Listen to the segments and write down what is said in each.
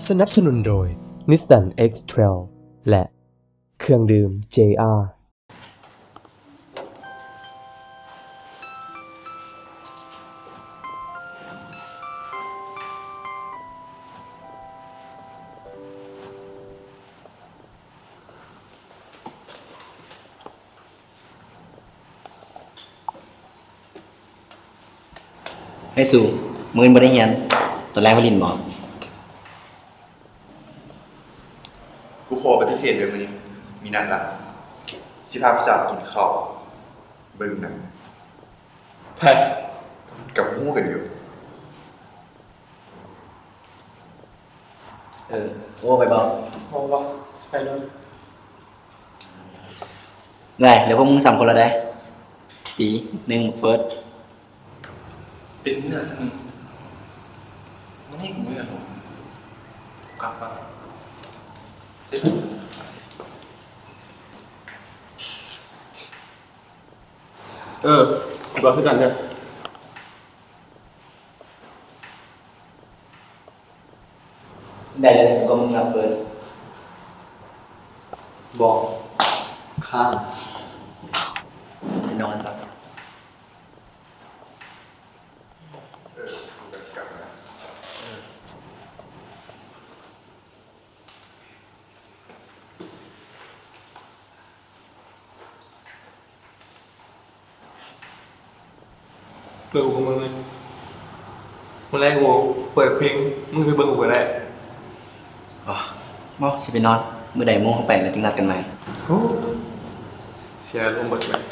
ສະໜັບສະໜູນໂດຍ ນິສສັນ ເອັກເທຣວ ແລະ ເຄື່ອງດື່ມ ເຈອາ. ເຮີ້ຍສູ, ມື້ອື່ນບໍ່ໄດ້ຮຽນ, ຕອນແລງໄປຫຼິ້ນບໍ? ກູຂໍປະຕິເສດເລີຍມື້ນີ້, ມີນັດລະ, ຊິພາຜູ້ສາວໄປກິນເຂົ້າ, ເບິ່ງໜັງ. ໃຜ? ກໍຮູ້ກັນຢູ່. ເອີ ໂອ້ ໄປບໍ? ບໍ່ ບໍ່ ຊິໄປໂລດ. ໄດ້ ເຫຼືອພວກມຶງສາມຄົນແລ້ວເດ້. ຕີໜຶ່ງ ເຟີດ. ເປັນເລື່ອງ ມັນໃຫ້ກູເມື່ອ ກັບວ່າ ເອີ ກໍຄືກັນເດີ. ໄດ້ເລີຍ ກໍມຶງນຳເປີດ. ບໍ່ ຄ້າງ ໄປນອນຊະ. ເອີ ກູກໍຊິກັບແລ້ວ. ເບິ່ງກູເບິ່ງເລີຍ. ມື້ແລກກູເປີດເພງ ມຶງໄປເບິ່ງກູກໍໄດ້. ອໍ ບໍ່ ຊິໄປນອນ. ມື້ໃດໂມງເຮົາໄປແລ້ວຈຶ່ງນັດກັນໃໝ່. ໂອ້ ເສຍອາລົມເບິດເລີຍ.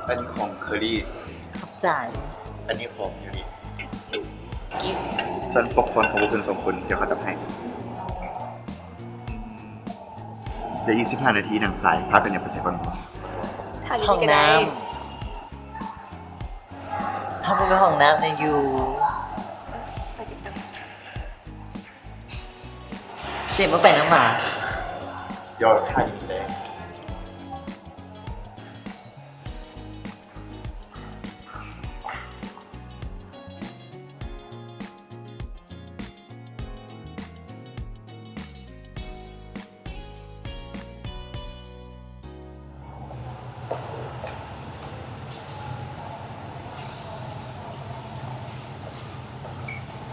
ອັນນີ້ຂອງເຄີຣີ. ຂອບໃຈ. ອັນນີ້ຂອງຢູລິ. ສ່ວນປັອບຄອນຂອງພວກເພິ່ນສອງຄົນ ດຽວເຂົາຈັດໃຫ້. ເຫຼືອອີກສິບຫ້ານາທີ ນາງຊາຍ ພາກັນຫຍັບໄປໃສກ່ອນ? ຫ້ອງນ້ຳ. ພາໄປຫ້ອງນ້ຳແດ່ຢູ່. ເຈມບໍ່ໄປນຳຫວາ? ດຽວຖ້າຢູ່ນີ້ແຫຼະ.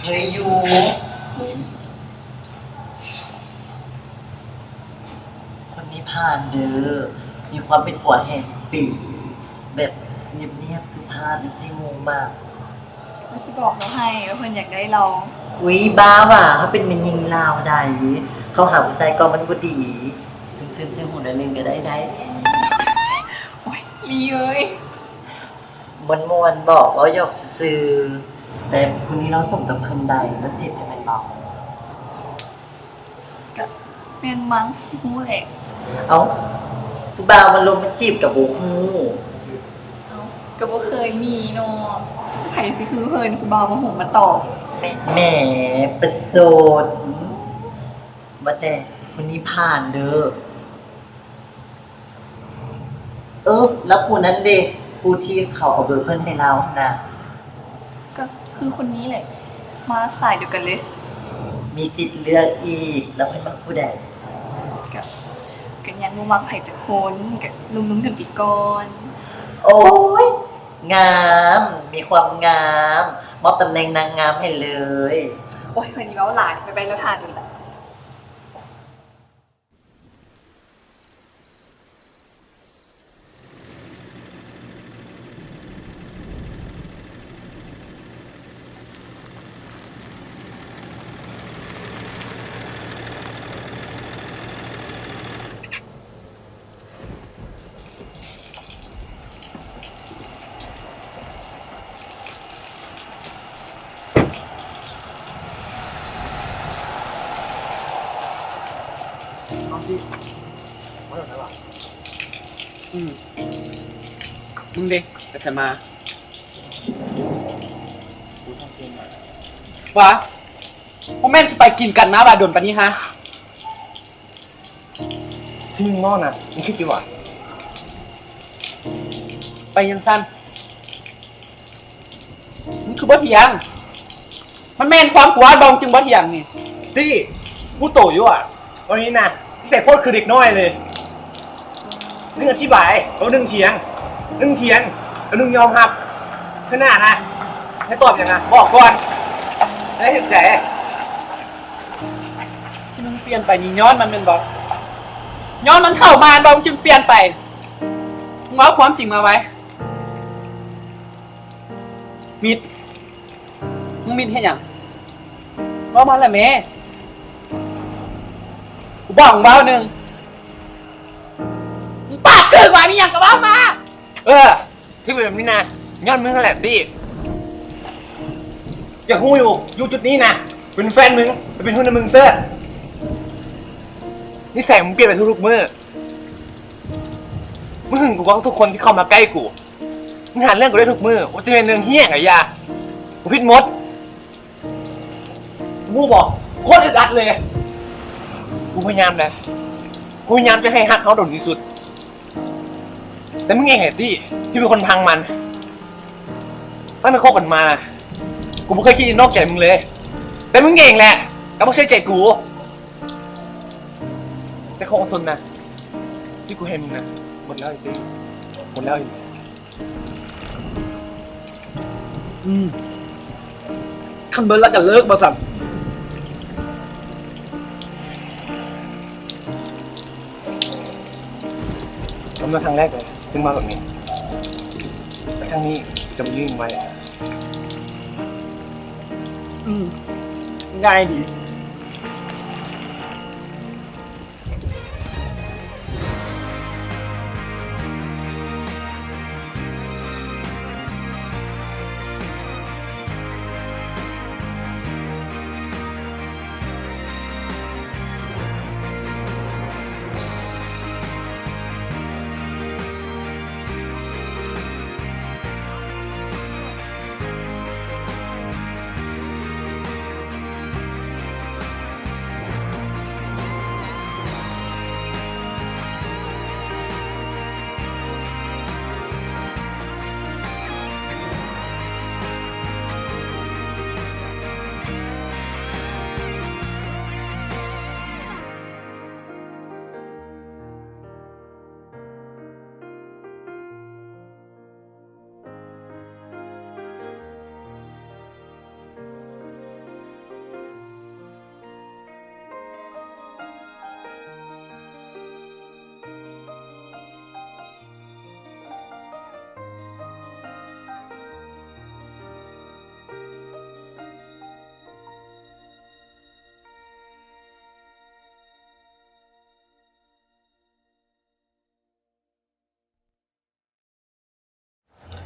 ເຮີ້ຍ ຢູ່ ຄົນນີ້ຜ່ານເດີ ມີຄວາມເປັນຜົວແຫ່ງປີ ແບບງຽບໆ ສຸພາບ ຈັ່ງຊີ້ ໝູ່ມັກ. ມັນຊິບອກເຮົາໃຫ້ວ່າເພິ່ນຢາກໄດ້ລາວ. ອຸ້ຍ ບ້າຫວາ ເຮົາເປັນແມ່ຍິງລາວໃດ ເຮົາຫາຜູ້ຊາຍກ່ອນມັນບໍ່ດີ. ຊຶມໆ ໃສ່ຫູໜ້ອຍໜຶ່ງກໍໄດ້ ໄດ້. ໂອ້ຍ ລີເອີຍ ມ່ວນໆ ບອກ ເວົ້າຫຍອກຊື່ໆ. ແຕ່ຜູ້ນີ້ລາວສົມກັບເພິ່ນໃດ ລາວຈີບໄດ້ແມ່ນບໍ່? ກະແມ່ນມັ້ງ ບໍ່ຮູ້ແຫຼະ. ເອົ້າ ຜູ້ບ່າວມາລົມມາຈີບກະບໍ່ຮູ້. ເອົ້າ ກະບໍ່ເຄີຍມີເນາະ ໃຜຊິຄືເພິ່ນ ຜູ້ບ່າວມາໂຫມມາຕອບ. ແໝ ປະຊົດ. ວ່າແຕ່ມື້ນີ້ຜ່ານເດີ. ເອີ ແລ້ວຜູ້ນັ້ນເດ ຜູ້ທີ່ເຂົາເອົາເບີເພິ່ນໃຫ້ລາວຫັ້ນນະ? ກໍຄືຄົນນີ້ແຫຼະ ມາສາຍດຽວກັນເລີຍ. ມີສິດເລືອກອີກ ແລ້ວເພິ່ນມັກຜູ້ໃດ? ກໍ ກໍຍັງບໍ່ມັກໃຜຈັກຄົນ ກໍລົມໆ ກັນໄປກ່ອນ. ໂອ້ຍ ງາມ ມີຄວາມງາມ ມອບຕຳແໜ່ງນາງງາມໃຫ້ເລີຍ. ໂອ້ຍ ເພິ່ນນີ້ເວົ້າຫຼາຍ ໄປໆ ແລ້ວຖ້າໂດນລະ. ອືມ ມຶງເດ ໄປໃສມາ? ຫວາ ບໍ່ແມ່ນຊິໄປກິນກັນມາຫວາ ດົນປານນີ້ຫາ? ທີ່ມຶງເວົ້ານະ ມຶງຄິດຢູ່ຫວາ? ໄປຈັ່ງຊັ້ນ ມັນຄືບໍ່ທ່ຽງ? ມັນແມ່ນຄວາມກົວບໍ່ ຈຶ່ງບໍ່ທ່ຽງນີ້? ຕິ ຮູ້ໂຕຢູ່ຫວາ? ວັນນີ້ນະ ນິໄສໂຄດຄືເດັກນ້ອຍເລີຍ. ໜຶ່ງອະທິບາຍ ແລ້ວໜຶ່ງຖຽງ, ໜຶ່ງຖຽງ ແລ້ວໜຶ່ງຍອມຮັບ. ເທື່ອໜ້ານະ ໃຫ້ຕອບຫຍັງນະ ບອກກ່ອນ ຈະໄດ້ຖືກໃຈ. ທີ່ມຶງປ່ຽນໄປນີ້ຍ້ອນມັນແມ່ນບໍ່? ຍ້ອນມັນເຂົ້າມາແມ່ນບໍ່ ຈຶ່ງປ່ຽນໄປ? ມຶງເວົ້າຄວາມຈິງມາໄວ. ມິດ ມຶງມິດເຮັດຫຍັງ? ເວົ້າມາແຫຼະແມ້. ກູບອກມຶງເວົ້າໜຶ່ງ ມຶງປາກກຶກວ່າມີຫຍັງກໍເວົ້າມາ. ເອີ ທີ່ເປັນແບບນີ້ນະ ຍ້ອນມຶງຫັ້ນແຫຼະຕິ. ຢາກຮູ້ຢູ່ ຢູ່ຈຸດນີ້ນະ ເປັນແຟນມຶງ ແລະ ເປັນຫຸ່ນໃຫ້ມຶງເສີດ. ນິໄສມຶງປ່ຽນໄປທຸກໆມື້. ມຶງຫຶງກູກວ່າທຸກຄົນທີ່ເຂົ້າມາໃກ້ກູ. ມຶງຫາເລື່ອງກູໄດ້ທຸກມື້ ບໍ່ວ່າຈະແມ່ນເລື່ອງເຫຍຫຍັງກະຢ່າ. ກູຜິດໝົດ ຮູ້ບໍ່? ໂຄດອຶດອັດເລີຍ. ກູພະຍາຍາມແຫຼະ ກູພະຍາຍາມຈະໃຫ້ຮັກເຮົາດົນທີ່ສຸດ. ແຕ່ມຶງເອງແຫຼະຕິ ທີ່ເປັນຄົນພັງມັນ. ຕັ້ງແຕ່ຄົບກັນມານະ ກູບໍ່ເຄີຍຄິດຈະນອກໃຈມຶງເລີຍ. ແຕ່ມຶງເອງແຫຼະ ກະບໍ່ເຊື່ອໃຈກູ. ແຕ່ຄວາມອົດທົນນະ ທີ່ກູໃຫ້ມຶງນະ ໝົດແລ້ວອີ່ຕິ ໝົດແລ້ວອີ່. ອືມ ຄັນເບິດແລ້ວກະເລີກບໍ່ຊັ້ນ? ກຳລັງຄັ້ງແລກເລີຍ ຈຶ່ງມາແບບນີ້ ແຕ່ຄັ້ງນີ້ຈະບໍ່ຢື້ນໄວ້. ອືມ ງ່າຍດີ.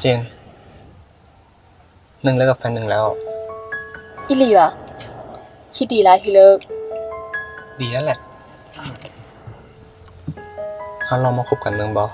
ເຈນ ໜຶ່ງເລີກກັບແຟນໜຶ່ງແລ້ວ. ອີ່ຫຼີຫວາ? ຄິດດີຫຼາຍທີ່ເລີກ. ດີຫັ້ນແຫຼະ. ເຮົາລອງມາຄົບກັນເບິ່ງບໍ່?